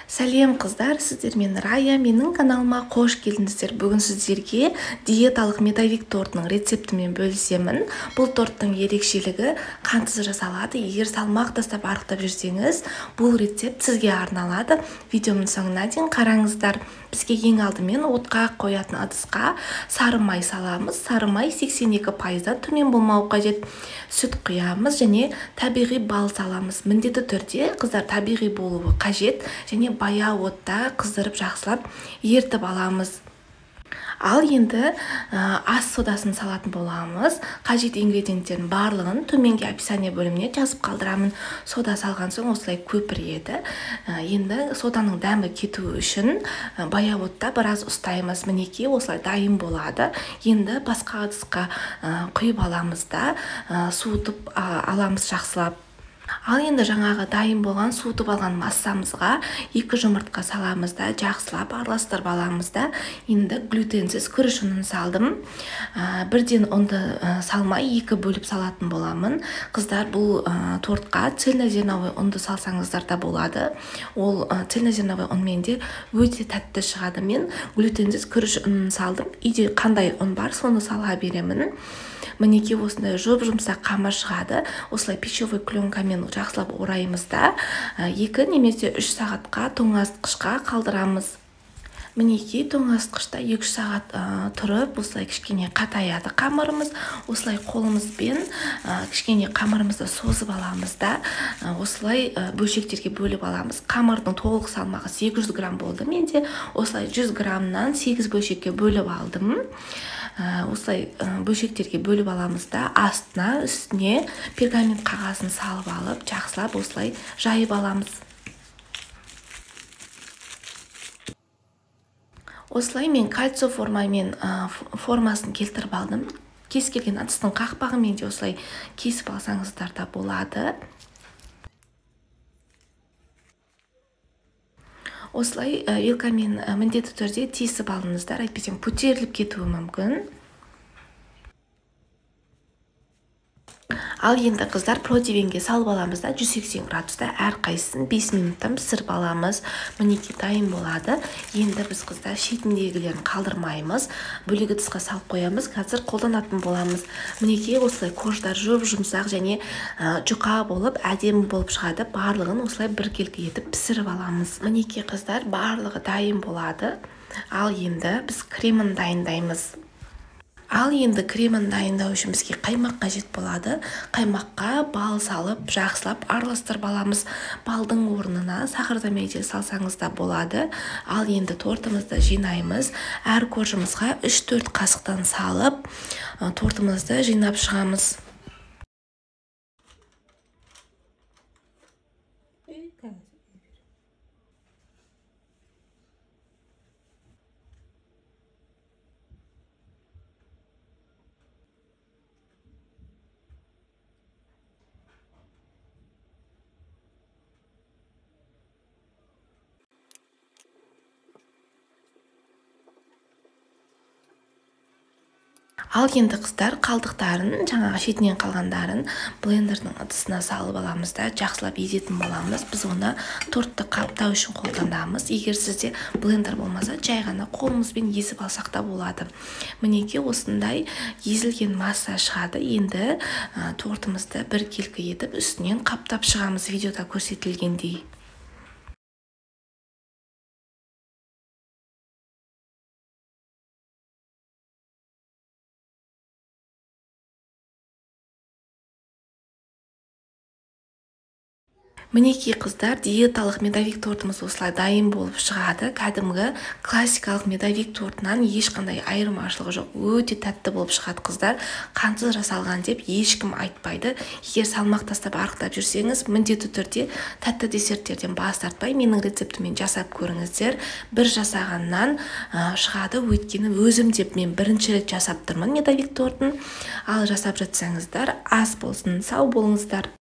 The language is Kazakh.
Сәлем қыздар, сіздермен Рая, менің каналыма қош келдіңіздер. Бүгін сіздерге диеталық медовик тортының рецептімен бөлісемін. Бұл торттың ерекшелігі қантсыз жасалады. Егер салмақ тастап арықтап жүрсеңіз, бұл рецепт сізге арналады. Видеомның соңына дейін қараңыздар. Бізге ең алдымен отқа қоятын ыдысқа сары май саламыз. Сары май 82%-дан төмен болмауы қажет. Сүт құямыз және табиғи бал саламыз. Міндетті түрде қыздар табиғи болуы қажет және баяу отта қыздырып жақсылап ертіп аламыз. Ал енді ас содасын салатын боламыз. Қажет ингредиенттердің барлығын төменгі описание бөліміне жазып қалдырамын. Сода салған соң осылай көпіреді. Енді соданың дәмі кетуі үшін баяу отта біраз ұстаймыз. Мінекей осылай дайын болады. Енді басқа ыдысқа құйып аламыз да, суытып аламыз жақсылап. Ал енді жаңағы дайын болған суытып алған массамызға 2 жұмыртқа саламыз да, жақсылап араластырып аламыз да. Енді глютенсіз күріш ұнын салдым. Бірден ұнды салмай 2 бөліп салатын боламын. Қыздар, бұл тортқа цельнозерновой ұнды салсаңыздар да болады. Ол цельнозерновой ұнмен де өте тәтті шығады. Мен глютенсіз күріш ұнын салдым. Үйде қандай ұн бар, соны сала беремін. Мінекей осындай жұп-жұмсақ қамыр шығады. Осылай пищевой пленкамен жақсылап ораймыз да, 2 немесе 3 сағатқа тоңазытқышқа қалдырамыз. Мінекей тоңазытқышта 2-3 сағат тұрып, осылай кішкене қатаяды қамырымыз. Осылай қолымызбен кішкене қамырымызды созып аламыз да, осылай бөлшектерге бөліп аламыз. Қамырдың толық салмағы 800 грамм болды. Мен де осылай 100 граммнан 8 бөлшекке бөліп алдым. Осылай бөлшектерге бөліп аламыз да, астына, үстіне пергамент қағазын салып алып, жақсылап осылай жайып аламыз. Осылай мен кальцо формамен формасын келтіріп алдым. Кез келген ыдыстың қақпағымен де осылай кесіп алсаңыздар да болады. Осылай вилкамен міндетті түрде тесіп алыңыздар, әйтпесе көтеріліп кетуі мүмкін. Ал енді қыздар противенге салып аламыз да, 180 градуста әрқайсысын 5 минуттан пісіріп аламыз. Мінекей дайын болады. Енді біз қыздар шетіндегілерін қалдырмаймыз, бөлек ыдысқа салып қоямыз. Қазір қолданатын боламыз. Мінекей осылай корждар жұп-жұмсақ және жұқа болып, әдемі болып шығады. Барлығын осылай біркелкі етіп пісіріп аламыз. Мінекей қыздар, барлығы дайын болады. Ал енді біз кремін дайындаймыз. Ал енді кремін дайындау үшін бізге қаймақ қажет болады. Қаймаққа бал салып, жақсылап араластырып аламыз. Балдың орнына сахар заменитель салсаңыз да болады. Ал енді тортымызды жинаймыз. Әр коржымызға 3-4 қасықтан салып, тортымызды жинап шығамыз. Ал енді қыздар қалдықтарын, жаңағы шетінен қалғандарын блендердің ыдысына салып аламыз да, жақсылап езетін боламыз. Біз оны тортты қаптау үшін қолданамыз. Егер сізде блендер болмаса, жай ғана қолымызбен езіп алсақ та болады. Мінекей осындай езілген масса шығады. Енді тортымызды біркелкі етіп үстінен қаптап шығамыз, видеода көрсетілгендей. Мінекей қыздар, диеталық медовик тортымыз осылай дайын болып шығады. Кәдімгі классикалық медовик тортынан ешқандай айырмашылығы жоқ. Өте тәтті болып шығады қыздар. Қантсыз жасалған деп ешкім айтпайды. Егер салмақ тастап арықтап жүрсеңіз, міндетті түрде тәтті десерттерден бас тартпай менің рецептіммен жасап көріңіздер. Бір жасағаннан шығады, өйткені өзім деп мен бірінші рет жасап тұрмын медовик тортын. Ал жасап жатсаңыздар, ас болсын, сау болыңыздар.